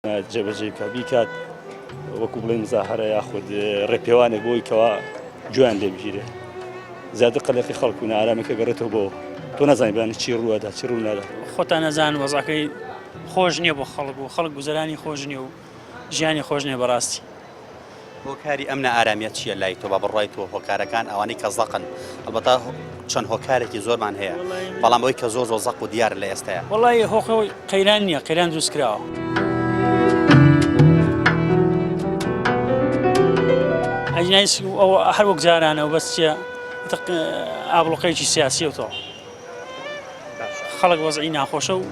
جێبەجێی بکات بیکات وەکو بڵێن مزاهرە یاخود ڕێپێوانێک بۆی کەوا گوێیان لێ بگیرێ زیاتر قەلەقی خەڵک و نائارامیەکە گەڕێتەوە بۆ تۆ نازانی بەیانی چی ڕووەدا چی ڕوو نادا. خۆتان ئەزانن وەزعەکەی خۆش نییە بۆ خەڵک و خەڵک گوزەرانی خۆش نییە و ژیانی خۆش نییە بەڕاستی. هۆکاری ئەم نائارامیە چییە لای تۆ بە بڕوای تۆ هۆکارەکان ئەوانەی کە زەقن ئەڵبەتە چەند هۆکارێکی زۆرمان هەیە بەڵام ئەوەی کە زۆر زۆر زەق و دیار لە ئێستاە وڵی هۆخۆی قەیران نییە قەیران دروست کراوە. هەر وەک جارانە و بەس چیە ئابڵوقەیەکی سیاسی و تۆ خەڵک وەزعی ناخۆشە و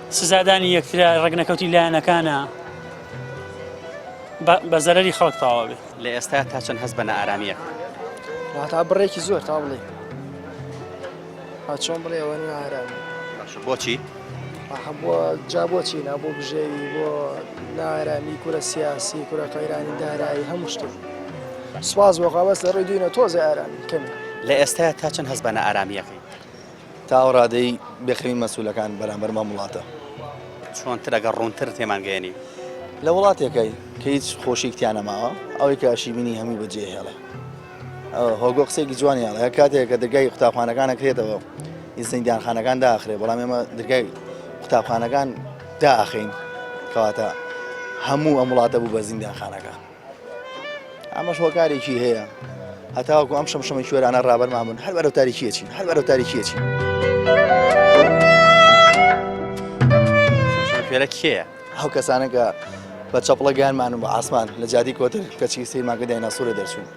سزادانی یەکترا ڕێکنەکەوتی لایەنەکانە بە زەرەری خەڵک تەواو بێت. لە ئێستا تا چەند هەست بە نائارامییە؟ واتا بڕێکی زۆر تا بڵێ چۆن بڵێ ئەوە نائارامی. باشە بۆچی؟ بۆ جا بۆچی نا بۆ بژێوی بۆ نائارامی کورە سیاسی کورە قەیرانی دارایی هەموو شتێک سوپاس بۆ خوا بەس لە ڕووی دوینە تۆزێ ئارامی کەمی. لە ئێستا تا چەند هەست بە نائارامییەکەی؟ تا ئەو ڕادەی بێخەمی مەسئولەکان بەرامبەر بەم وڵاتە. چۆنتر ئەگەر ڕوونتر تێمان گەیەنی. لە وڵاتێکای کە هیچ خۆشیک تیا نەماوە ئەوەی کە ئەشیبینی هەمووی بەجێ هێڵێ. هۆگۆ قسەیەکی جوانی ئەڵێ کاتێک کە دەرگای قوتابخانەکان ئەکرێتەوە زیندانخانەکان داخرێ بەڵام ئێمە دەرگای قوتابخانەکان داخین کەواتە هەموو ئەم وڵاتە بوو بە زیندانخانەکان. ئەمەش هۆکارێکی هەیە هەتاوەکو ئەم شەمشەمە کوێرانە ڕابەرمان بوون هەر بەرەو تاریکیە چین هەر بەرەو تاریکیە چین. کوێرە کێیە؟ ئەو کەسانە کە بە چەپڵە گەیانمان و بە ئاسمان لە جادی کۆتر کەچی سەیرمان کرد دایناسۆرە دەرچوون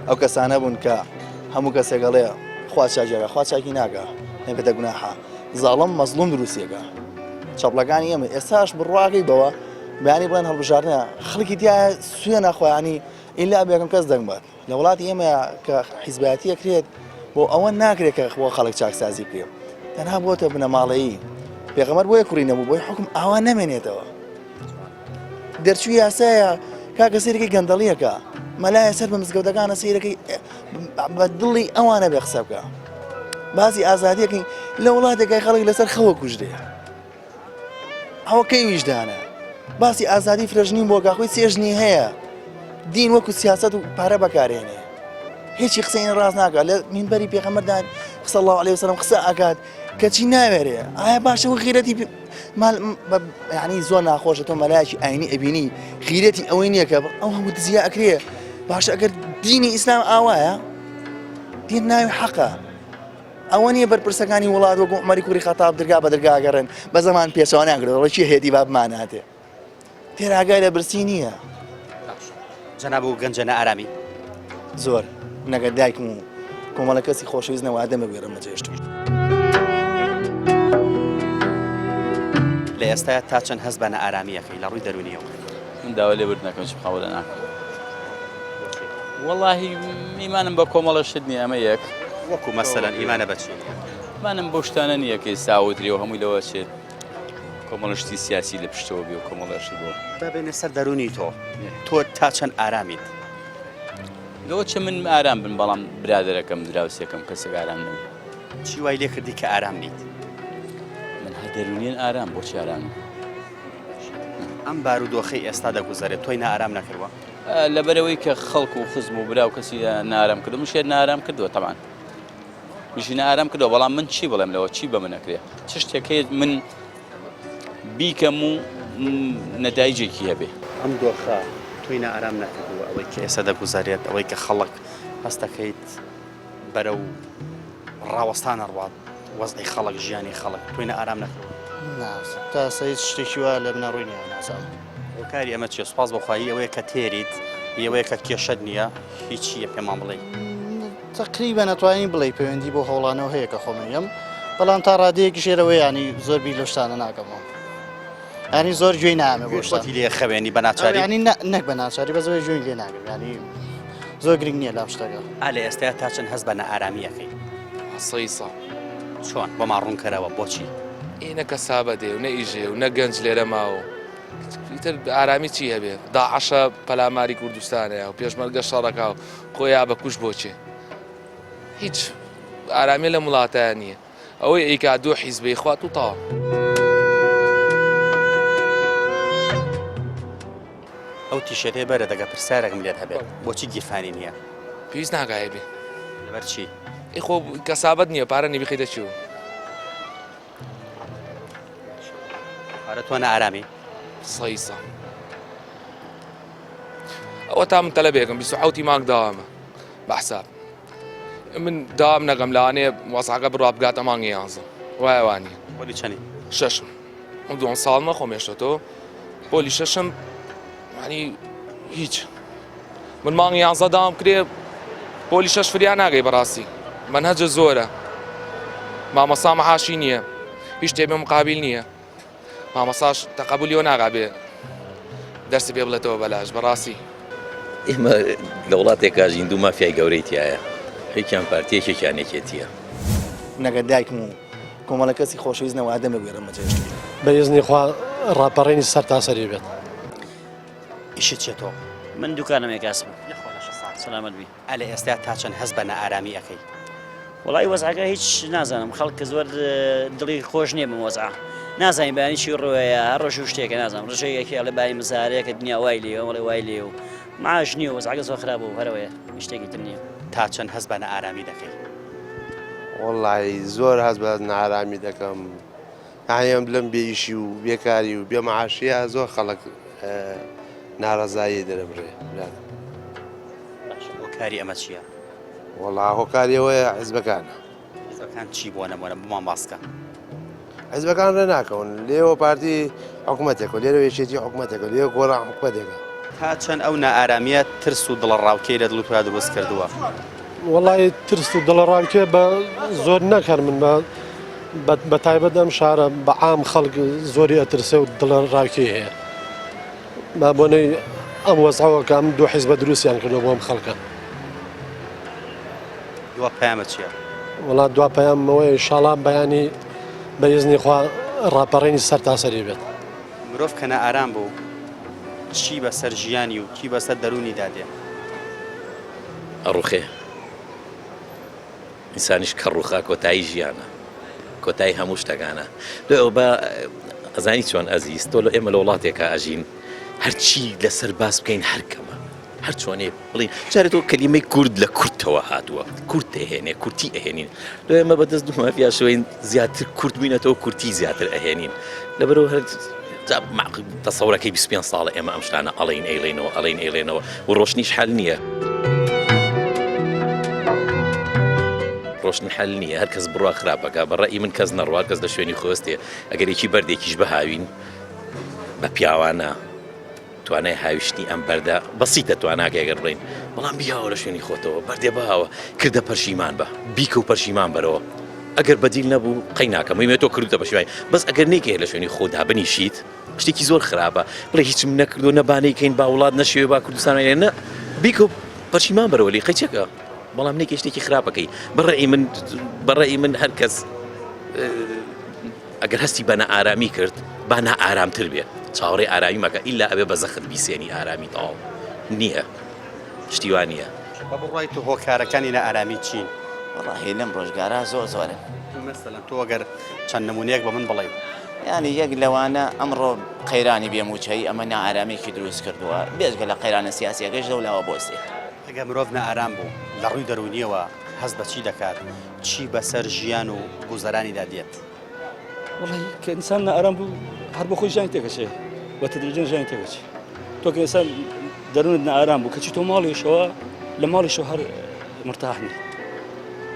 ئەو کەسانە بوون کە هەموو کەسێک ئەڵێ خوا چاکیەکە خوا چاکی ناکە نەبێتە گوناحە زاڵم مەزڵوم دروستیەکە چەپڵەکانی ئێمە ئێستاش بڕواکەی بەوە بەیانی بڵێن هەڵبژاردنە خەڵکی تیا سوێ ناخۆیانی ئیلا بێکم کەس دەنگ بات لە وڵاتی ئێمە کە حیزبایەتی ئەکرێت بۆ ئەوە ناکرێت کە بۆ خەڵک چاکسازی بکرێت تەنها بۆتە بنەماڵەیی پێغەمبەر بۆیە کوڕی نەبوو بۆی حکم ئاوا نەمێنێتەوە دەرچوو یاسایە کاکە سەیرەکەی گەندەڵیەکە مەلایە سەر بە مزگەوتەکانە سەیرەکەی بە دڵی ئەوانە بێ قسە بکە باسی ئازادیەکەی لە وڵاتێکای خەڵک لەسەر خەوە کوژرێ ئەوە کەی ویژدانە؟ باسی ئازادی فرەژنی بۆ گاخۆی سێژنی هەیە دین وەکو سیاست و پارە بەکارێنێ هیچی قسەی ڕاست ناکات لە مینبەری پێغەمبەردان قسە الله علیه وسلم قسە ئەکات کەچی ناوێرێ ئایا باشە و غیرەتی مال یعنی زۆر ناخۆشە تۆ مەلایەکی ئاینی ئەبینی غیرەتی ئەوەی نییە کە ئەو هەموو دزیە ئەکرێ باشە ئەگەر دینی ئیسلام ئاوایە دین ناوی حەقە ئەوە نیە بەرپرسەکانی وڵات وەکو عومەری کوڕی خەتاب درگا بە درگا ئەگەڕێن بە زەمان پێچەوانەیان کردووە دەڵێ کێ هەیەتی با بماناتێ تێر ئاگای لە برسی نییە. جەناب و گەنجە نائارامی. زۆر نەگەر دایکم و کۆمەڵە کەسی خۆشەویست نەوە دەمێک وێرم بەجێهێشتوون. لە ئێستایا تا چەند هەست بە نائارامییەکەی لە ڕووی دەروونییەوە؟ من داوای لێبوردن ئەکەم چ بخەم وەلا ناکەم. وەڵاهی ئیمانم بە کۆمەڵە شت نییە ئەمە یەک. وەکو مەسەلەن ئیمانە بە چی نییە؟ ئیمانم بەو شتانە نییە کە ئێستا وترێ و هەمووی لەوە چێت کۆمەڵە شتی سیاسی لە پشتەوە بێ و کۆمەڵە شت بۆ. با بێینە سەر دەروونی تۆ، تۆ تا چەند ئارامیت؟ لەوە چە من ئارام بم بەڵام برادەرەکەم دراوسێکەم کەسێک ئارام نەبێ. چی وای لێ کردی کە ئارام نیت؟ من هەر دەروونیەن ئارام بۆچی ئارام نیم؟ ئەم بارودۆخەی ئێستا دەگوزەرێت تۆی نائارام نەکردووە؟ لەبەرئەوەی کە خەڵک و خزم و برا و کەسی نائارام کردووە منیش نائارام کردووە تەبعەن منیشی نائارام کردووە بەڵام من چی بڵێم لەوە چی بە من ئەکرێ چ شتێک هەیە من بیکەم و نەتایجێکی هەبێ. ئەم دۆخە تۆی نائارام نەکردووە ئەوەی کە ئێستا دەگوزەرێت ئەوەی کە خەڵک هەست دەکەیت بەرەو ڕاوەستان ئەڕوات وەزعی خەڵک ژیانی خەڵک تۆی نائارام نەکردووە؟ نا تا ئێستا هیچ شتێکی وا لە منە ڕووی نییە نازانم. هۆکاری ئەمە چیە؟ سوپاس بۆ خوا هی ئەوەیە کە تێریت هی ئەوەیە کە کێشەت نییە هی چییە پێمان بڵێی؟ تەقریبەن ئەتوانی بڵێی پەیوەندی بۆ هەوڵانەوە هەیە کە خۆم ئەیەم بەڵام تا ڕادەیەکیش ئێرەوە یانی زۆر بیر لەو شتانە ناکەمەوە ینی زۆر گوێی نامێ بۆ شتی لێ خەوێنی بە ناچاری ینی نەک بە ناچاری بە زۆر گوێی لێ ناگرم ینی زۆر گرنگ نییە لام شتەکە ئا لە ئێستا تا چەند هەست بە نائارامیەکەی سەیسە چۆن بۆمان ڕوونکەرەوە بۆچی ئێ نە کەسابە دێ و نە ئیژێ و نە گەنج لێرە ماوە ئیتر ئارامی چی هەبێ داعشە پەلاماری کوردستانەیە و پێشمەرگە شەڕەکە و خۆیا بە کوش بۆچێ هیچ ئارامی لەم وڵاتە نییە ئەوەی ئەیکا دوو حیزبەی خوات و تەواو. ئەو تیشێرتەی بەرە دەگە پرسیارێکم لێت هەبێت بۆچی گیرفانی نییە؟ پێویست ناکا هەیبێ. لەبەر چی؟ ئەی خۆ کەسابەت نییە پارە نیە بیخەیتە چیەوە؟ پارە تۆ نائارامی؟ سەیسە. ئەوە تا من تەلەبێکم 27 مانگ داوامە بە حساب من داوام نەگەم لەوانەیە وەزعەکە بڕوا بگاتە مانگی یانزە وایە وانیە پۆلی چەنی؟ شەشم ئەم دووەم ساڵمە خۆم هێشتۆتەوە پۆلی شەشم ینی هیچ من مانگی یانزە داوام کرێ پۆلی شەش فریا ناگەی بەڕاستی مەنهەجە زۆرە مامەسا مەعاشی نییە هیچ شتێ بێ مقابل نییە مامۆستاش تەقەبولی ئەوە ناکا بێ دەرسی پێ بڵێتەوە بەلاش بەڕاستی. ئێمە لە وڵاتێکا ژین دوو مافیای گەورەی تایە یەکیان پارتی یەکێکیان یەکێتیە. نەگەر دایکم و کۆمەڵە کەسی خۆشەویست نەوە ئادەم لەگوێ ڕەمە جێشت. بە ئیزنی خوا ڕاپەڕینی سەرتاسەری بێت. ئیشت چیە تۆ؟ من دوکانم هەیە کاسبم. یەخوا لەشت ساغ. سەلامەت بی. ئە لە ئێستا تا چەند هەست بە نائارامی ئەکەی؟ وەڵایی وەزعەکە هیچ نازانم خەڵک زۆر دڵی خۆش نییە بەم وەزعە نازانین بەیانی چی ڕوەیە هەر ڕۆژ و شتێکە نازانم ڕژێ یەکێ ئەڵێ بای مزارەیەکە دنیا وای لێ ئەوڵێ وای لێ و معاش نییە وەزعەکە زۆر خراپە و هەرەوەیە هیچ شتێکی تر نییە. تا چەند هەست بە نائارامی دەکەی؟ وەڵایی زۆر هەست بە نائارامی دەکەم یانی ئەم لەم بێ ئیشی و بێکاری و بێ معاشیە زۆر خەڵک ناڕەزایی دەرەبڕێ برادەر. باشە هۆکاری ئەمە چییە؟ وەڵا هۆکاری ئەوەیە حیزبەکانە. حیزبەکان چی بۆ نەمۆنە بۆمان باس کە. حیزبەکان ڕێ ناکەون لێوە پارتی حکومەتێکە لێرەوە یەکێتی حکومەتێکە لێ گۆڕان حکومەتێکە. تا چەند ئەو نائارامییە ترس و دڵەڕاوکێی لە دڵ و تۆیا دروست کردووە؟ وەڵی ترس و دڵەڕاوکێ بە زۆر نەکەر من بە بە تایبەت ئەم شارە بە عام خەڵک زۆری ئەترسێ و دڵەڕاوکێی هەیە. بە بۆنەی ئەم وەزعەوە کە ئەم دوو حیزبە دروستیان کردووە بۆ ئەم خەڵکە. دوا پەیامت چییە؟ وەڵا دوا پەیامم ئەوەیە ئینشاڵا بەیانی بە ئیزنی خوا ڕاپەڕینی سەرتاسەری بێت. مرۆڤ کە نائارام بوو چی بەسەر ژیانی و چی بەسەر دەروونیدا دێ؟ ئەڕوخێ. ئینسانیش کە ڕووخا کۆتایی ژیانە کۆتایی هەموو شتەکانە دوای ئەوە با ئەزانی چۆن ئەزیز تۆ لە ئێمە لە وڵاتێکا ئەژین هەرچی لەسەر باس بکەین هەر کەمە هەر چۆنێ بڵین جارێ تۆ کەلیمەی کورد لە کورتەوە هاتووە کورت ئەهێنێ کورتی ئەهێنین لۆ ئێمە بەدەست دوو مافیاشەوەین زیاتر کورت بووینەتەوە کورتی زیاتر ئەهێنین لەبەرەوە هەر تەسەورەکەی 25 ساڵە ئێمە ئەم شتانە ئەڵین ئەیڵێنەوە ئەڵین ئەیڵێنەوە و ڕۆشنیش حەل نییە. ڕۆشن حەل نییە هەر کەس بڕوا خراپەکە بە ڕەئی من کەس نەڕوا کەس لە شوێنی خۆستێ ئەگەر یەکی بەردێکیش بهاوین بە پیاوانە توانای هاویشتنی ئەم بەردە بەسیتە تواناکە گەر بڵین بەڵام بیاوە لە شوێنی خۆتەوە بەردێ بەهاوە کردە پەشیمان بە بیکە و پەشیمان بەرەوە ئەگەر بەدیل نەبوو قەی ناکەم ویمێ تۆ کردوتە پەشیمانی بەس ئەگەر نەیکەی لە شوێنی خۆدا بنیشیت شتێکی زۆر خراپە بڵێ هیچم نەکردو نە با نەیکەین با وڵات نەشێوێ با کوردستان نە بیکە و پەشیمان بەرەوە لی قەیچەکە بەڵام نەیکەی شتێکی خراپەکەی بەڕێی من بەڕێی من هەر کەس ئەگەر هەستی بە نائارامی کرد با نائارامتر بێ چاوەڕێی ئارامی مەکە ئیلا ئەبێ بە زەخت بیسێنی ئارامی تەواو نییە شتی وا نییە. بە بڕوای تۆ هۆکارەکانی نائارامی چین؟ وەڵاهی لەم ڕۆژگارە زۆر زۆرن. مەسەلەن تۆ ئەگەر چەند نموونەیەک بە من بڵێی. یانی یەک لەوانە ئەمڕۆ قەیرانی بێ مووچەیی ئەمە نائارامییەکی دروست کردووە بێجگە لە قەیرانە سیاسییەکەیش لەولاوە بۆ سێ. ئەگەر مرۆڤ نائارام بوو لە ڕووی دەروونییەوە هەست بە چی دەکات؟ چی بەسەر ژیان و گوزەرانیدا دێت؟ وەڵی کە ئینسان نائارام بوو هەر بۆ خۆی ژیانی تێکەچێ بە تەدریجەن ژیانی تێکەچێ تۆ کە ئێستا دەروونت نائارام بوو کەچی تۆ ماڵیشەوە لە ماڵیشەوە هەر مرتاح نی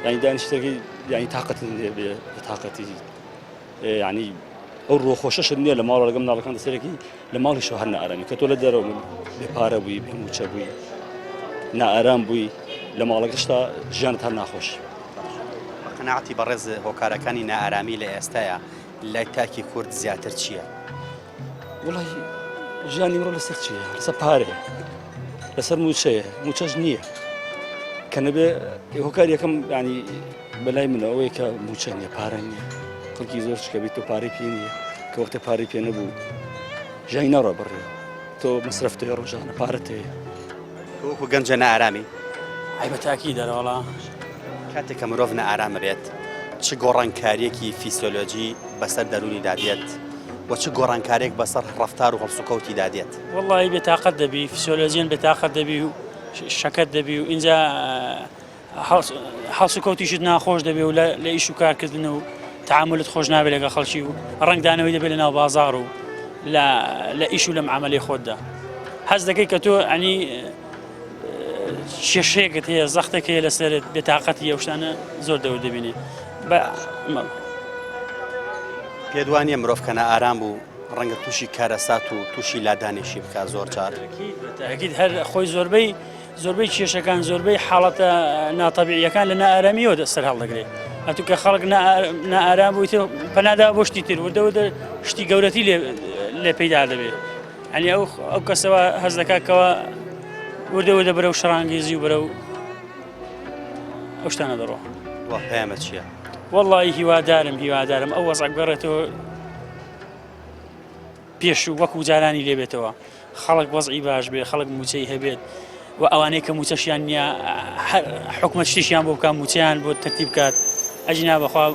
یعنی دانیشتەکەی یعنی تاقەت نییە بێ تاقەتی یعنی ئەو ڕۆخۆشەشت نییە لە ماڵ لەگەم مناڵەکان دەسەرێکی لە ماڵیشەوە هەر نائارامی کە تۆ لە دەرەوە بێ پارە بووی بێ مووچە بووی نائارام بووی لە ماڵەکەشتا ژیانت هەر ناخۆش. بە قەناعەتی بەڕێز هۆکارەکانی نائارامی لە ئێستایا لای تاکی کورد زیاتر چییە؟ وڵی ژیانی مرۆ لەسەر چییە؟ لەسەر پارەیە لەسەر مووچەیە مووچەش نییە کە نەبێ هۆکار یەکەم ینی بەلای منەوە ئەوەیە کە مووچە نییە پارە نییە خەڵکی زۆر شکە بیت تۆ پارەی پێ نییە کە وەختە پارەی پێ نەبوو ژیانی ناڕە بڕێ تۆ مەسرەفت هەیە ڕۆژانە پارەت هەیە. تۆ وەکو گەنجە نائارامی؟ ئەی بە تاکید ئەرەوەڵا. کاتێک کە مرۆڤ نائارام ئەبێت چ گۆڕانکارییەکی فیسۆلۆجی بەسەر دەروونیدا دێت؟ و چ گۆڕانکارییەک بەسەر ڕەفتار و هەڵسوکەوتیدا دێت؟ وەڵڵاهی بێتاقەت دەبی، فسیۆلۆجیەن بێتاقەت دەبی و شەکەت دەبی و ئینجا هەڵسوکەوتیشت ناخۆش دەبێ و لە ئیش و کارکردن و تعاملت خۆش نابێت لەگەڵ خەڵکی و ڕەنگدانەوەی دەبێت لە ناو بازاڕ و لە ئیش و لە معامەلەی خۆتدا هەست دەکەی کە تۆ ئەنی کێشەیەکت هەیە زەختێک هەیە لەسەرت بێتاقەتی ئەو شتانە زۆر دەور دەبینێ بە پێت وانییە مرۆڤ کە نائارام بوو ڕەنگە تووشی کارەسات و تووشی لادانێکی بکات زۆر جار؟ تاکید هەر خۆی زۆربەی زۆربەی کێشەکان زۆربەی حاڵەتە ناتەبیعیەکان لە نائارامیەوە سەر هەڵدەگرێت ئەتو کە خەڵک نائارام بوویت پەنادا بۆ شتی تر وردە وردە شتی گەورەتی لێ پەیدا دەبێت ئەنی ئەو ئەو کەسەوە هەز دەکات کەەوە وردە وردە بەرەو شەڕانگێزی و بەرەو ئەو شتانە دەڕۆ وا پەیامە چییە؟ وەڵی هیوادارم هیوادارم ئەو وەزع بگەڕێتەوە پێشوو وەکو جارانی لێ بێتەوە خەڵک وەزعی باش بێ خەڵک موچەی هەبێت و ئەوانەی کە موچەشیان نییە حکومەت شتیشیان بۆ بکات موچەیان بۆ تەرتیب بکات ئەجینا بەخوا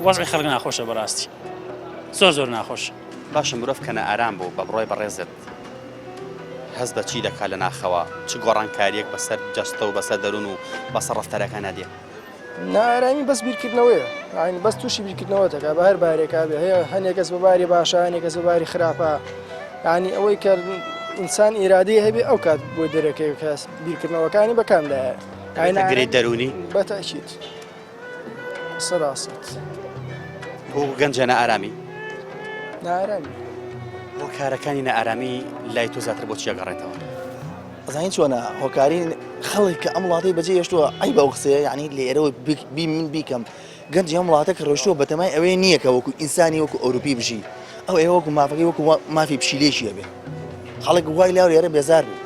وەزعی خەڵک ناخۆشە بەڕاستی زۆر زۆر ناخۆش. باشە مرۆڤ کە نائارام بوو بە بڕوای بەڕێزت هەست بە چی دەکات لە ناخەوە چ گۆڕانکارییەک بەسەر جەستە و بەسەر دەروون و بەسەر ڕەفتارەکانا دێ؟ نائارامی بەس بیرکردنەوەیە یانی بەس تووشی بیرکردنەوە دەکات بە هەر بارێکا بێ هەیە هەنێک کەس بە باری باشە هەنێک کەس بە باری خراپە یانی ئەوەی کە ئینسان ئیرادەی هەبێ ئەو کات بۆی دەرەکەوێت کە بیرکردنەوەکانی بەکامدایە دەبێتە گرێی دەروونی؟ بە تەئکید سەداسەد. تۆ گەنجە نائارامی؟ نائارامی. هۆکارەکانی نائارامی لای تۆ زیاتر بۆ چی ئەگەڕێتەوە؟ ئەزانی چۆنە هۆکاری خەڵک کە ئەم وڵاتەی بەجێ هێشتووە عەیبە ئەو قسەیە یعنی لێرەوە بی من بیکەم گەنجی ئەم وڵاتە کە ڕۆشتووە بەتەمای ئەوەیە نییە کە وەکو ئینسانی وەکو ئەوروپی بژی ئەو ئێوە وەکو مافەکەی وەکو مافی پشیلێکی هەبێ خەڵک وای لاو لێرە بێزار بوو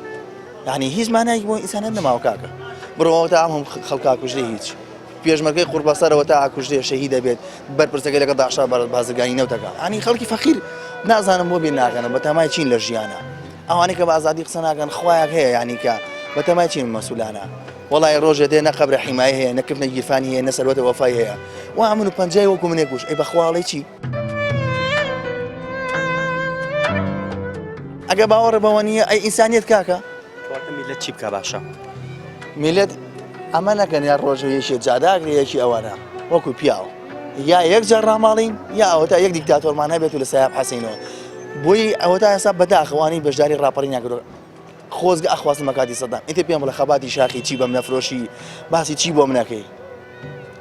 یعنی هیچ مانایەکی بۆ ئینسانیت نەماوە کاکە بڕۆ تا ئەم خەڵکا کوژرێ هیچ پێشمەرگەی قوڕبەسەرەوە تا ئاکوژرێ شەهید دەبێت بەرپرسەکەی لەگەڵ داعشا بازرگانی نەوتەکە ینی خەڵکی فەقیر نازانم بۆ بیر ناکەنە بەتەمای چین لە ژیانە ئەوانەی کە بە ئازادی قسە ناکەن خوایەک هەیە یانی کە بەتەمای چین مەسولانە وەڵی ڕۆژێ دێ نە قەبرە حیمایە هەیە نە کفنە گیرفانی هەیە نە سەروەتە وەفای هەیە وا من و پەنجای وەکو منێک کوش ئەی بەخواڵی چی ئەگە باوەڕ بەوە نییە ئەی ئینسانیت کاکە کەواتە میلەت چی بکە باشە؟ میلەت ئەمە نەکەن یا ڕۆژە یەکێ جاداگرێ یەکی ئەوانە وەکو پیاو یا یەک جار ڕاماڵین یا ئەوەتا یەک دیکتاتۆرمان هەبێت و لە سایە بحەسینەوە بۆی ئەوەتا ئێستا بەداخەوانی بەشداری ڕاپەڕی ناکردووە خۆزگە ئەخواستم بە کاتی سەدام ئیتر پێم بڵێ خەباتی شاخی چی بەم نەفرۆشی باسی چی بۆ منەکەی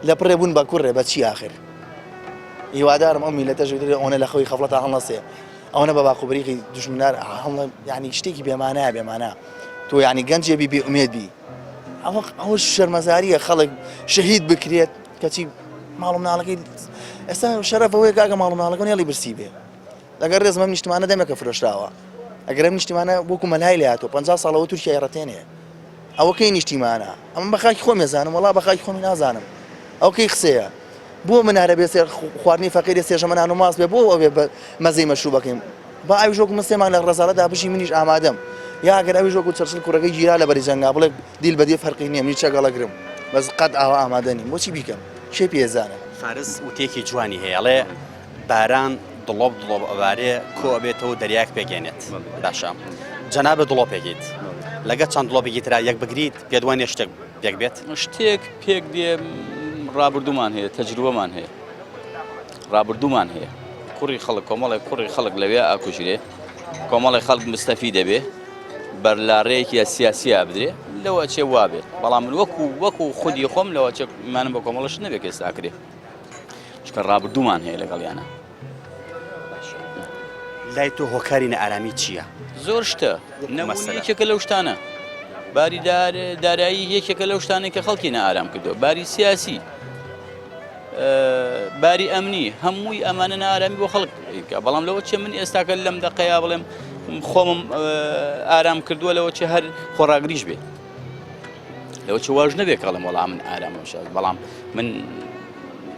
لە پڕێ بوون بە کوڕێ بە چی ئاخر هیوادارم ئەو میلەتەش ئەوەنە لە خەوی خەفڵەتا هەڵنەسێ ئەوەنە بە باقوبریقی دوژمنار هەڵنە یعنی شتێکی بێمانایە بێمانا تۆ یعنی گەنجێ بی بێ ئومێد بی ئەوە ئەوە شەرمەزاریە خەڵک شەهید بکرێت کەچی ماڵ و مناڵەکەی ئێستا شەرەف ئەوەیە کاکە ماڵ و مناڵەکە نێڵی برسی بێ لەگەر ڕێزم ئەم نیشتمانە دەمێکە فرۆشراوە ئەگەر ئەم نیشتیمانە وەکو مەلای لێ هاتووە 50 ساڵەوە تورکیای ڕەتێنێ ئەوە کەی نیشتیمانە ئەمە بە خاکی خۆم ێزانم وەڵا بە خاکی خۆمی نازانم ئەو کەی قسەیە بۆ من هەرە بێ خواردنی فەقیرێ سێژەمە نان و ماست بێ بۆ ئەوێ بە مەزەی مەشروبەکەیم با ئەویش وەکو من سێ مانگ لە ڕەزالەدا بژی منیش ئامادەم یا ئەگەر ئەویش وەکو چەرچل کوڕەکەی گیرا لە بەری جەنگا بڵێ دیل بە دیل فەرقی نییە منیش چەک هەڵەگرم بەس قەت ئاوا ئامادە نیم بۆچی بیکەم کێ پێ زانێ؟ فارس وتەیەکی جوانی هەیە ئەڵێ باران دڵۆپ دڵۆپ ئەبارێ کۆ ئەبێتەوە دەریایەک پێکێنێت باشە جەنابت دڵۆپێکیت لەگە چەند دڵۆپێکی ترا یەک بگریت پێت وانیە شتێک پێک بێت؟ شتێک پێک دێ ڕابردوومان هەیە تەجروبەمان هەیە ڕابردوومان هەیە کوڕی خەڵک کۆمەڵێک کوڕی خەڵک لەوێ ئاکوژرێ کۆمەڵی خەڵک مستەفی دەبێ بەرلاڕێیەکی سیاسیا بدرێ لەوە چێ وابێت بەڵام من وەکو وەکو خودی خۆم لەوە چێ مانم بە کۆمەڵش نەبێت کە ئێستا کرێ چونکە ڕابردوومان هەیە لەگەڵیانە لای تۆ هۆکاری نائارامی چییە؟ زۆر شتە نەبوونی یەکێکە لەو شتانە باری دارایی یەکێکە لەو شتانەی کە خەڵکی نائارام کردووە باری سیاسی باری ئەمنی هەمووی ئەمانە نائارامی بۆ خەڵک بەڵام لەوە چێ من ئێستاکە لەم دەقەیە بڵێم خۆمم ئارام کردووە لەوە چێ هەر خۆڕاگریش بێ لەوە چ واش نەبێ کەڵم وەڵام من ئارامم شاد بەڵام من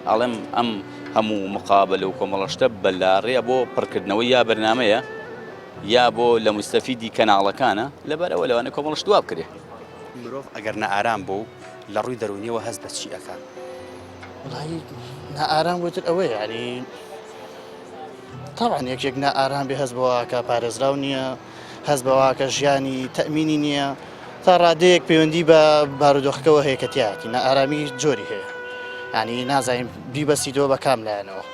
ئەڵێم ئەم هەموو مقابلە و کۆمەڵەشتە بەلاڕێ بۆ پڕکردنەوەی یا بەرنمەیە یا بۆ لە مستەفیدی کەناڵەکانە لەبەرەوە لەوانە کۆمەڵشت وا بکرێ. مرۆڤ ئەگەر نائارام بوو لە ڕووی دەروونیەوە هەست بە چی ئەکا؟ وەڵایی نائارام بۆتر ئەوەیە یانی. تەبعەن یەکێک نائارام بێ هەست بەوە ئەکا پارێزراو نییە، هەست بەوە ئەکا ژیانی تەئمینی نییە، تا ڕادەیەک پەیوەندی بە بارودۆخەکەوە هەیە کە تیایەتی، نائارامی جۆری هەیە یانی نازانین بیبەستیتەوە بە کام لایەنەوە.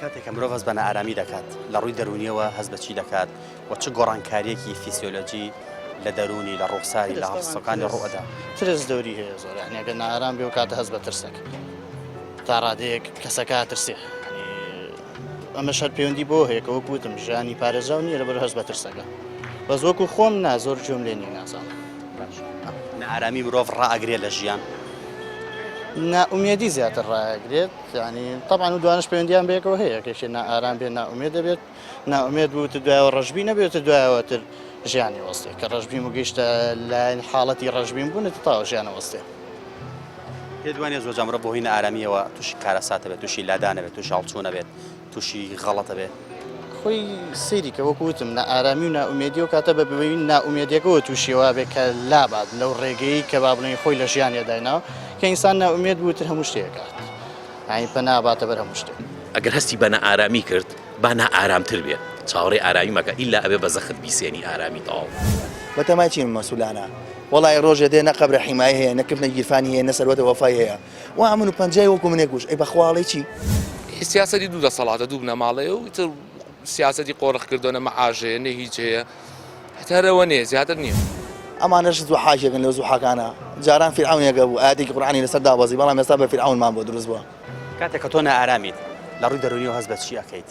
کاتێک کە مرۆڤ هەست بە نائارامی دەکات لە ڕووی دەروونیەوە هەست بە چی دەکات و چ گۆڕانکارییەکی فیسیۆلۆجی لە دەروونی، لە ڕووخساری، لە هەڵسوکانی ڕوو ئەدا؟ ترس دەوری هەیە زۆر، یانی ئەگەر نائارام بێ و کاتە هەست بە ترس دەکات. تا ڕادەیەک کەسەکە ئەترسێ ئەمەش هەر پەیوەندی بۆ هەیە کە وەکو وتم ژیانی پارێزراو نییە لەبەر هەست بە ترسەکە بەس وەکو خۆم نا زۆر گوێم لێ نییە نازانم نائارامی مرۆڤ ڕائەگرێ لە ژیان؟ نائومێدی زیاتر ڕائەگرێت یانی تەبعەن و دوانەش پەیوەندیان بەیەکەوە هەیە کێشێ نائارام بێ نائومێد دەبێت نائومێد بوو تر دوایەوە ڕەشبین نەبێت تر دوایەوە تر ژیانی وەستێ کە ڕەشبین و گەیشتە لایەن حاڵەتی ڕەشبین بوون تاوە ژیانە وەستێ. پێت وانیە زۆرجار مرۆڤ بەهۆی نائارامییەوە تووشی کارەسات ئەبێت، تووشی لادان ئەبێت، تووشی هەڵچوون ئەبێت، تووشی غەڵەت ئەبێت؟ خۆی سەیری کە وەکو وتم نائارامی و نائومێدی ئەو کاتە بە بەوی نائومێدیەکەوە تووشی وا بێ کە لابات لەو ڕێگەی کە با بڵێین خۆی لە ژیانیا دایناوە کە ئینسان نائومێد بوو تر هەموو شتێک ئەکات یانی پەنا ئەباتە بەر هەموو شتێک. ئەگەر هەستی بە نائارامی کرد با نائارامتر بێ چاوەڕێی ئارامی مەکە ئیلا ئەبێ بە زەخت بیسێنی ئارامی تەواو. بەتەمای چین مەسولانە وەڵای ڕۆژێ دێ نە قەبرە حیمایە هەیە نە کفنە گیرفانی هەیە نە سەروەتە وەفای هەیە وا من و پەنجای وەکو منێ کوش ئەی بەخوا ئەڵێی چی؟ سیاسەتی دوو دەسەڵاتە دوو بنەماڵەیە و ئیتر سیاسەتی قۆرخ کردوە نە مەعاش هەیە نە هیچ هەیە هەتا هەر ئەوە نیە زیاتر نیە. ئەمانەش زوحاکێکن لەو زوحاکانە جاران فیرعەونێک هەبوو ئایەتێکی قورئانی لەسەر دابەزی بەڵام ئێستا بە فیرعەونمان بۆ دروست بووە. کاتێک کە تۆ نائارامیت لە ڕووی دەروونیەوە هەست بە چی ئەکەیت؟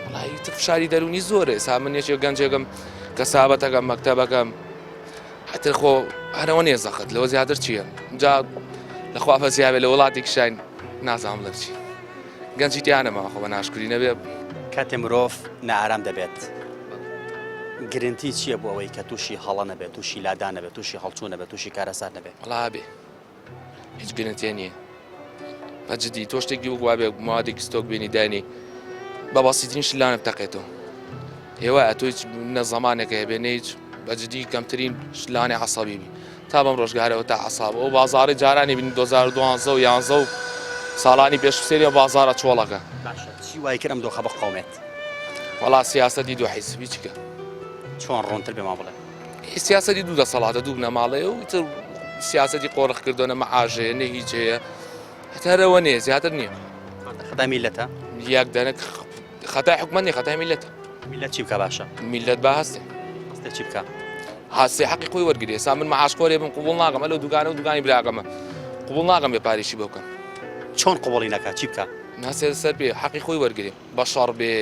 وەڵایی ئیتر فشاری دەروونی زۆرە ئێستا من یەکێک گەنجێکم کە سابەتەکەم مەکتەبەکەم ئیتر خۆ هەرەوە نییە زەخت لەوە زیاتر چییە جا لەخوا بەزیاێ لە وڵاتێک شاین نازانم بڵێم چی گەنجی تیانەما خۆ بە ناشکری نەبێ. کاتێ مرۆڤ نائارام دەبێت گرنتی چییە بۆ ئەوەی کە تووشی هەڵە نەبێت تووشی لادان نەبێت تووشی هەڵچوو نەبێت تووشی کارەسات نەبێت؟ وەڵا بێ هیچ گرنتێ نییە بە جدی تۆ شتێکی وەک وابێ موادێکی ستۆک بێنی دانی بە بەسیترین شلانە بتەقێتەوە هێوا تۆ هیچ نە زمانێکە هەبێ نە هیچ بە جدی کەمترین شلانێ عسەبی بی تا بەم ڕۆژگارەوە تا عساب ئەو بازاڕی جارانی بین 2012 و 11 و ساڵانی پێش سێری بازارە چۆڵەکە باشە چی وای کرد ئەم دۆخە بقەومێت؟ وەڵا سیاسەتی دوو حیزبی چیکە چۆن ڕوونتر بێمان بڵێ سیاسەتی دوو دەسەڵاتە دوو بنەماڵەیە و ئیتر سیاسەتی قۆرخ کردوە نە مەعاش هەیە نە هیچ هەیە هەتا هەرەوە نییە زیاتر نییە خەتای میلەتە یەک دەنک خەتای حکومەت نیە خەتای میلەتە میلەت چی بکە باشە میلەت با هەستێ هەستێ چی بکە هەستێ حەقی خۆی وەرگری ئێستا من مەعاش خۆرێ بم قبوڵ ناکەم ئەلەو دوکانە و دوکانی براکەمە قبوڵ ناکەم بێ پاریشی بۆ بکەم چۆن قبوڵی نەکا چی بکە هەستێ سەر پێ حەقی خۆی وەرگری بە شەڕ بێ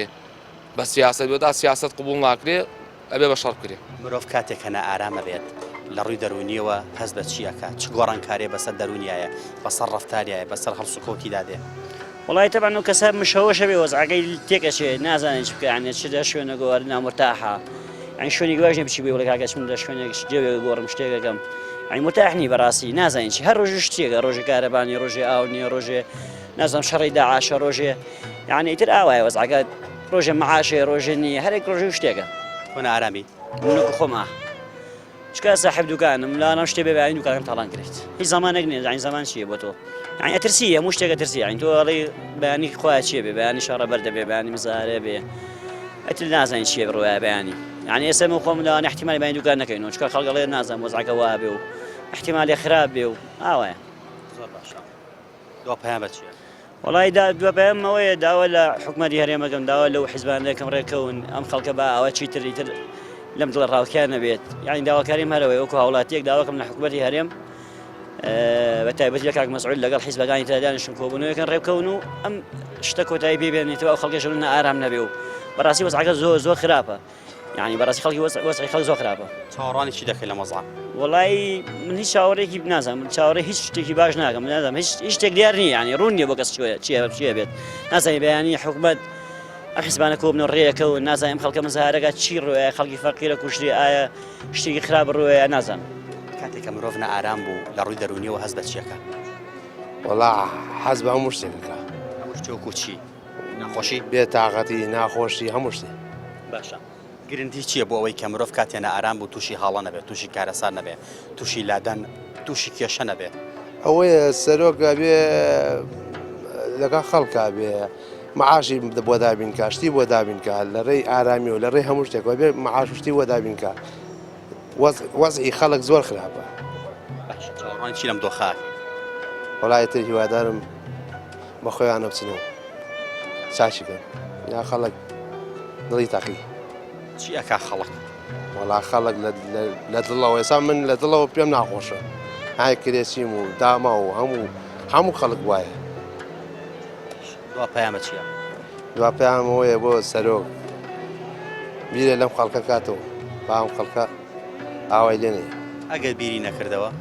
بە سیاسەت بێ تا سیاسەت قبوڵ ناکرێ ئەبێ بە شەڕ بکرێ. مرۆڤ کاتێک کە نائارام ئەبێت لە ڕووی دەروونییەوە هەست بە چی ئەکات؟ چ گۆڕانکارییە بەسەر دەروونیایە، بەسەر ڕەفتاریایە، بەسەر هەڵسوکەوتیدا دێ؟ وەڵای تەبعەن ئەو کەسە مشەوەشە بێ وەزعەکەی تێک ئەچێ نازانێ چ بکا یانی چ لە شوێنێک گۆڕ نامورتاحە یانی شوێنێکی واش نیە بچی بۆی بڵێ کاکە چم لە شوێنێک جێوێک گۆڕم شتێک ئەکەم یانی مورتاح نی بەڕاستی نازانین چی هەر ڕۆژ شتێکە ڕۆژێ کارەبا نیە ڕۆژێ ئاو نیە ڕۆژێ نازانم شەڕی داعشە ڕۆژێ یعنی ئیتر ئاوایە وەزعەکە ڕۆژێ معاشێ ڕۆژێ نییە هەرێک ڕۆژێ و شتێکە. تۆ نائارامیت؟ من وەکو خۆم ئا چکا ساحب دوکانم لانم شتێ بێ بەیانی دوکانەکەم تاڵان کرێت هیچ زمانێک نییە یعنی زمان چییە بۆ تۆ یعنی ئەترسی هەموو شتێک ئەترسی یعنی تۆ ئەڵێ بەیانی خۆیان چییە بێ بەیانی شەڕە بەر دەبێ بەیانی مزارە بێ ئەتر نازانین چییە بڕوایە بەیانی یعنی ئێستا من خۆم لەوانە احتیمالی بەیانی دوکان نەکەینەوە چکا خەڵک ئەڵێ نازانم وەزعەکە وا بێ و احتیمالێ خراپ بێ و ئاوایە زۆر باشە دوا پەیامت چییە؟ وەڵی دا دوا پەیامم ئەوەیە داوا لە حکومەتی هەرێمەکەم داوا لەو حیزبانە دەکەم ڕێکەون ئەم خەڵکە با ئاوا چیتر ئیتر لەم دڵە ڕاوکیان نەبێت یعنی داواکاریم هەرەوەی وەکو هاوڵاتیەک داواکەم لە حکومەتی هەرێم بە تایبەتی لە کاک مەسعود لەگەڵ حیزبەکانی تر دانیشن کۆبوونەوەکەن ڕێبکەون و ئەم شتە کۆتایی پێ بێنێتەوە ئەو خەڵکەش ئارام نەبێ و بەڕاستی وەزعەکە زۆر زۆر خراپە یعنی بەڕاستی خەڵکی وەزعی خەڵک زۆر خراپە. چاوەڕوانی چی دەکەی لەم وەزعە؟ وەڵای من هیچ چاوەڕێکی نازانم من چاوەڕێ هیچ شتێکی باش ناکەم نازانم هیچ هیچ شتێک دیار نییە یعنی ڕوون نییە بۆ کەس چیە چیە چیە بێت نازانی بەیانی حکومەت ئەم حیزبانە کۆبن و ڕێیەکە و نازانم ئەم خەڵکە مزارەکە چی ڕۆیە خەڵکی فەقیرە کوشتری ئایا شتێکی خراپ ڕۆیە نازانم. کاتێک کە مرۆڤ نائارام بوو لە ڕووی دەروونیەوە هەست بە چیەکە؟ وەڵا حەز بە هەموو شتێک دەکا. هەموو شتێک وەکوو چی؟ ناخۆشی؟ بێ تاقەتی، ناخۆشی، هەموو شتێ. باشە گرنتی چییە بۆ ئەوەی کە مرۆڤ کاتێ نائارام بوو تووشی هەڵە نەبێت، تووشی کارەسات نەبێت، تووشی لادان، تووشی کێشە نەبێت؟ ئەوەیە سەرۆک ئەبێ لەگەڵ خەڵکا بێ. معاشی بۆ دابین کا شتی بۆ دابین کا لە ڕێی ئارامی و لە ڕێی هەموو شتێکەوە بێ معاش و شتی بۆ دابین کا وەزعی خەڵک زۆر خراپە. باشە چاوەڕوانی چی لەم دۆخە ئەکەی؟ وەڵا ئیتر هیوادارم بە خۆیانە بچن و چاکی کەن یا خەڵک دڵی تەقی. چی ئەکا خەڵک؟ وەڵا خەڵک لە دڵەوە ئێستا من لە دڵەوە پێم ناخۆشە های کرێچیم و داما و هەموو هەموو خەڵک وایە. دوا پەیامە چییە؟ دوا پەیامەوەیە بۆ سەرۆک بیرێ لەم خەڵکە کاتەوە با ئەم خەڵکە ئاوای لێنێ. ئەگەر بیری نەکردەوە؟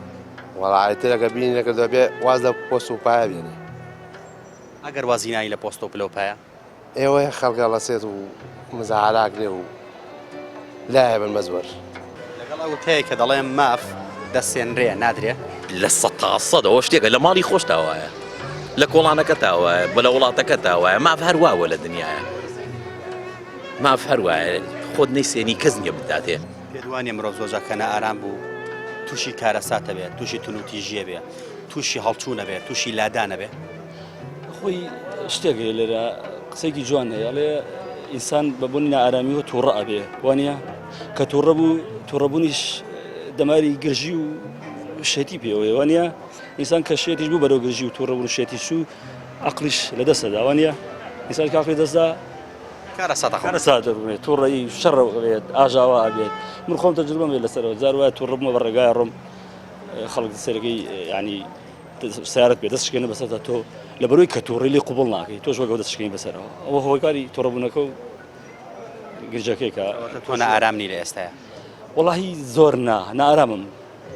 وەڵا ئیتر ئەگەر بیری نەکردەوە بێ واز لە پۆست و پایە بێنێ. ئەگەر وازی نانی لە پۆست و پلە و پایە؟ ئێوەیە خەڵک هەڵەسێت و مزاهەرە ئەکرێ و لایە بن بەزۆر. لەگەڵ ئەو وتەیە کە دەڵێ ماف دەسێنرێ نادرێ؟ 100% ئەوە شتێکە لە ماڵی خۆشتا وایە لە کۆڵانەکەتا وایە بە لە وڵاتەکەتا وایە ماف هەر واوە لە دنیاە ماف هەر وایە خۆت نەیسێنی کەس نییە بداتێ. پێت وانیە مرۆڤ زۆرجار کە نائارام بوو تووشی کارەسات ئەبێ، تووشی توندوتیژی ئەبێ، تووشی هەڵچوون ئەبێ، تووشی لادان ئەبێ؟ خۆی شتێک هەیە لێرە قسەیەکی جوان هەیە ئەڵێ ئینسان بە بوونی نائارامیەوە تووڕە ئەبێ وانە کە تووڕە بوو تووڕەبوونیش دەماری گرژی و شێتی پێوەیە وانە ئینسان کە شێتیش بوو بەرەو گرژی و تووڕەبوون و شێتی چوو عەقڵیش لە دەستەدا وانە ئینسان کە عەقڵی دەستدا کارەساتە خۆ کارەسات دەڕوێت تووڕەیی شەڕ ئەبێت ئاژاوە ئەبێت من خۆم تەجروبەم هەیە لەسەرەوە جار وایە تووڕە بوومە بە ڕێگای ڕۆم خەڵک سەرەکەی ینی سیارەت پێ دەست شکێنە بەسەرتا تۆ لە بەرەوەی کە تووڕی لێ قوبڵ ناکەی تۆش وەگەو دەست شکێنی بەسەرەوە ئەوە هۆکاری تووڕەبوونەکە و گرجەکەی کە تۆ نائارام نی لە ئێستایا؟ وەڵاهی زۆر نا نائارامم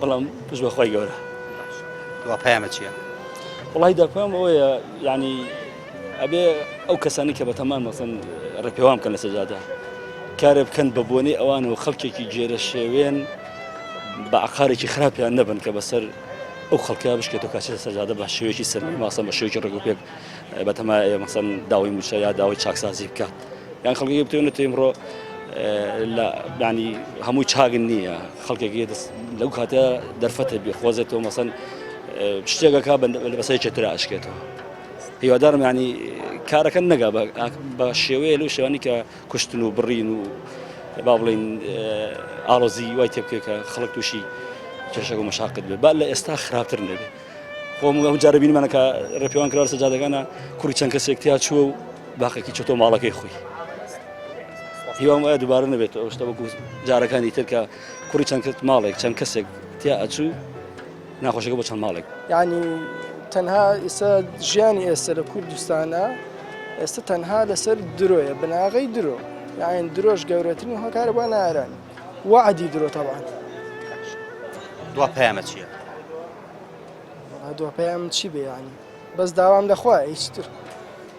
بەڵام پشت بە خوای گەورە. دوا پەیامت چییە؟ وەڵاهی دوا پەیام ئەوەیە یعنی ئەبێ ئەو کەسانی کە بەتەمان مەسەن ڕێپێوان بکەن لە سەجادە کارێ بکەن بە بۆنەی ئەوان و خەڵکێکی گێرە شێوێن بە عقارێکی خراپیان نەبن کە بەسەر ئەو خەڵکە بشکێتەوە کاچێتە سەجادە بە شێوەیەکی سەرمی ماسە بە شێوەیەکی ڕێک و پێک بەتەما مەسەن داوای موچە یا داوای چاکسازی بکات یان خەڵکی بتوێنێت ئمڕۆ لە ینی هەمووی چاگن نییە خەڵکێک لەو کاتە دەرفەتە بێ خۆزێتەوە مەسەن شتێکەکە بەسەر ترا ئەشکێتەوە هیوادارم ینی کارەکە نەگا بە شێوەیە لەو شێوانی کە کوشتن و بڕین و با بڵین ئاڵۆزی وای تێبکە کە خەڵک تووشی کێشەکە و مەشاقت بێ با لە ئێستا خراپتر نەبێ خۆم ئەو جارە بینیمانە کە ڕێپێوان کرا لەسەر جادەکانە کوڕی چەند کەسێک تیا چووە و باقێکی چۆتۆ ماڵەکەی خۆی هیوام وایە دووبارە نەبێت ئەو شتە وەکو جارەکانی تر کە کوڕی چەند کەس ماڵێک چەند کەسێک تیا ئەچوو ناخۆشەکە بۆ چەند ماڵێک یعنی تەنها ئێستا ژیانی ئێستا لە کوردستانە ئێستا تەنها لەسەر درۆیە بناغەی درۆ یاین درۆش گەورەترین هۆکارە بۆ نارانی وعدی درۆ تەبان دوا پەیامە چییە؟ دوا پەیام چی بێ یعنی بەس داوام لەخوا هیچتر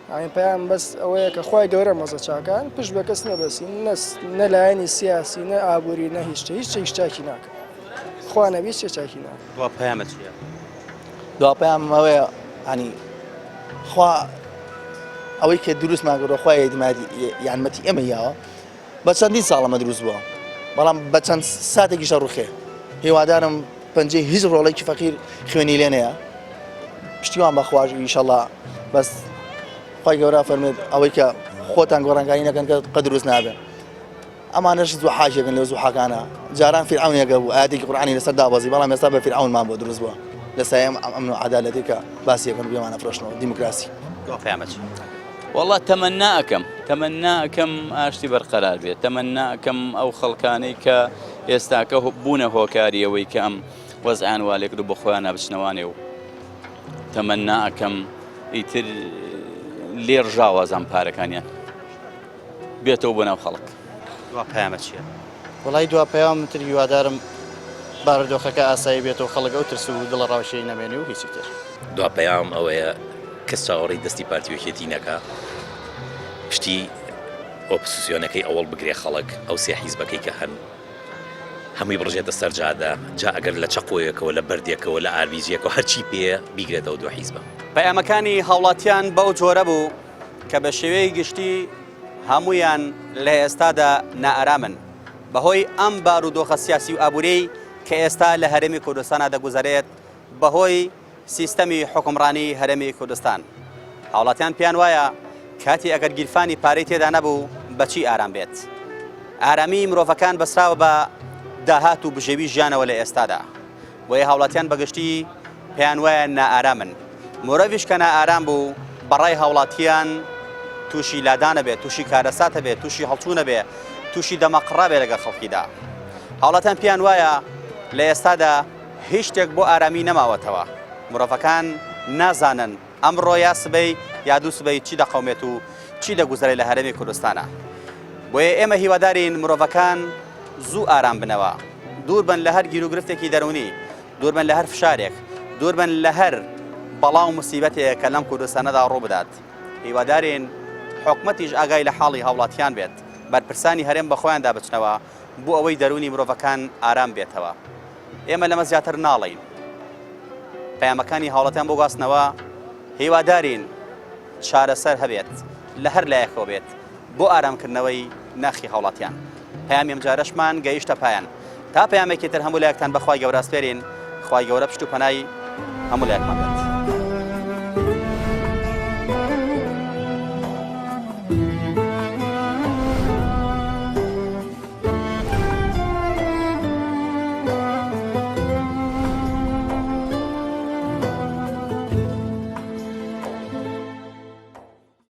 یعنی پەیام بەس ئەوەیە کە خوای گەورە مەزە چاکان پشت بە کەس نەبەسین نەس نە لایەنی سیاسی نە ئابووری نە هیچ هیچ هیچ چاکی ناکە خوا نەبی هیچ چاکی ناکە دوا پەیامت چییە؟ دوا پەیامم ئەوەیە ینی خوا ئەوەی کە دروستمان کردووە خوا یادمادی یارمەتی ئێمە یاوە بە چەندین ساڵ ئەمە دروست بووە بەڵام بە چەند ساتێکیش دەڕوخێ هیوادارم پەنجەی هیچ ڕۆڵێکی فەقیر خوێنی لێ نەیە پشتیوان بەخواش ئیشەڵا بەس خی گەورە فەرمێت ئەوەی کە خۆتان گۆڕانکاری نەکەن کە قە دروست نابێ ئەمانەش زوو حاجێکن لەو زوحاکانە جاران فیرعەونێکە بوو ئاەتێکی قورآانی لەسەر دابەزی بەڵام ئێستا بە فیرعەونمان بۆ دروست بووە لە سایە ئەم ئەمن و عەدالەتی کە باسی یەکەن پێمان ئەفرۆشنەوە دیموکراسی. دوا پەیامت چیە؟ وەڵا تەمەنا ئەکەم تەمەنا ئەکەم ئاشتی بەرقەرار بێت تەمەنا ئەکەم ئەو خەڵکانەی کە ئێستاکە بوونە هۆکاری ئەوەی کە ئەم وەزعیان وا لێکرد و بە خۆیان بچنەوانێ و تەمەنا ئەکەم ئیتر لێ ڕژاوازان پارەکانیان بێتەوە بۆ ناو خەڵک. دوا پەیامت چیە؟ وەڵای دوا پەیامم تر هیوادارم بارودۆخەکە ئاسایی بێتەوە خەڵک ئەو ترس و دڵەڕاوکێی نەمێنێ و هیچی تر. دوا پەیام ئەوەیە کەس چاوەڕێی دەستی پارتی و یەکێتی نەکا پشتی ئۆپسسیۆنەکەی ئەوەڵ بگرێ خەڵک ئەو سێ حیزبەکەی کە هەن هەمووی بڕژێتە سەر جادە جا ئەگەر لە چەقۆیەکەوە لە بەردێکەوە لە ئاربیجیەکەوە هەرچی پێیە بیگرێتەوە دوو حیزبە. پەیامەکانی هاوڵاتیان بەو جۆرە بوو کە بە شێوەیەکی گشتی هەموویان لە ئێستادا نائارامن بەهۆی ئەم بارودۆخە سیاسی و ئابووریەی کە ئێستا لە هەرێمی کوردستانا دەگوزەرێت بەهۆی سیستەمی حوکمڕانی هەرێمی کوردستان. هاوڵاتیان پێیان وایە کاتی ئەگەر گیرفانی پارەی تێدا نەبوو بەچی ئارام بێت؟ ئارامیی مرۆڤەکان بەسراوە بە داهات و بژێوی ژیانەوە لە ئێستادا. بۆیە هاوڵاتیان بەگشتی پێیان وایە نائارامن. مرۆڤیش کە نائارام بوو بەڕای هاوڵاتیان تووشی لادانە بێت، تووشی کارەساتە بێت، تووشی هەڵچوونە بێ، تووشی دەمەقڕا بێ لەگەڵ خەڵکیدا. هاوڵاتیان پێیان وایە لە ئێستادا هیچ شتێک بۆ ئارامی نەماوەتەوە. مرۆڤەکان نازانن ئەمڕۆ یا سبەی یا دووسبەی چی دەقەومێت و چی دەگوزەرێت لە هەرێمی کوردستانا. بۆیە ئێمە هیوادارین مرۆڤەکان زوو ئارام بنەوە، دوور بن لە هەر گیروگرفتێکی دەروونی، دوور بن لە هەر فشارێک، دوور بن لە هەر بەڵا و موسیبەتێک کە لەم کوردستانەدا ڕوو بدات. هیوادارین حکومەتیش ئاگای لە حاڵی هاوڵاتیان بێت، بەرپرسانی هەرێم بە خۆیاندا بچنەوە بۆ ئەوەی دەروونی مرۆڤەکان ئارام بێتەوە. ئێمە لەمە زیاتر ناڵێین. پەیامەکانی هاوڵاتیان بۆ گواستنەوە، هیوادارین چارەسەر هەبێت لە هەر لایەکەوە بێت بۆ ئارامکردنەوەی ناخی هاوڵاتیان. پەیامی ئەمجارەشمان گەیشتە پایان. تا پەیامێکی تر هەموو لایەکتان بە خوای گەورە ئەسپێرین، خوای گەورە پشت و پەنای هەموو لایەکمان بێت.